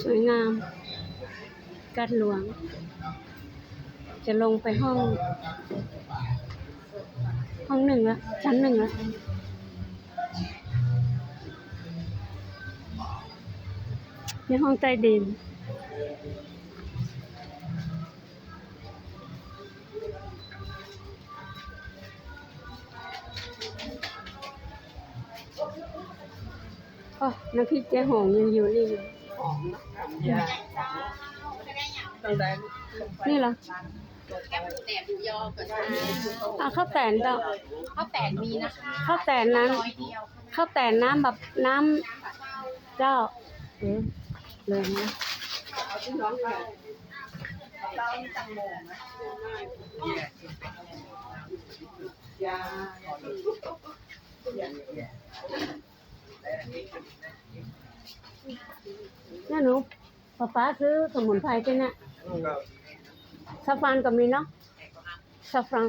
ສວຍງາມ ກາດຫຼວງ. ຈະລົງໄປຫ້ອງ ຫ້ອງໜຶ່ງລະ ຊັ້ນໜຶ່ງລະ. ໃນຫ້ອງໃຕ້ດິນ. ໂອ້ ນ້ຳພລິກເຈຫົງຍັງຢູ່ນີ້ຢູ່. ນີ້ລະ? ເອົາເຂົ້າແຕນເຈົ້າ. ເຂົ້າແຕນມີນະຄະ. ເຂົ້າແຕນນັ້ນ ເຂົ້າແຕນນ້ຳແບບນ້ຳ ເຈົ້າ. ເອີ ເລີຍນະ. ນະໜູ ປ້າໆ ຊື້ສະໝຸນໄພຕິນະ. ຊາຟຣານກໍມີເນາະ ຊາຟຣານ.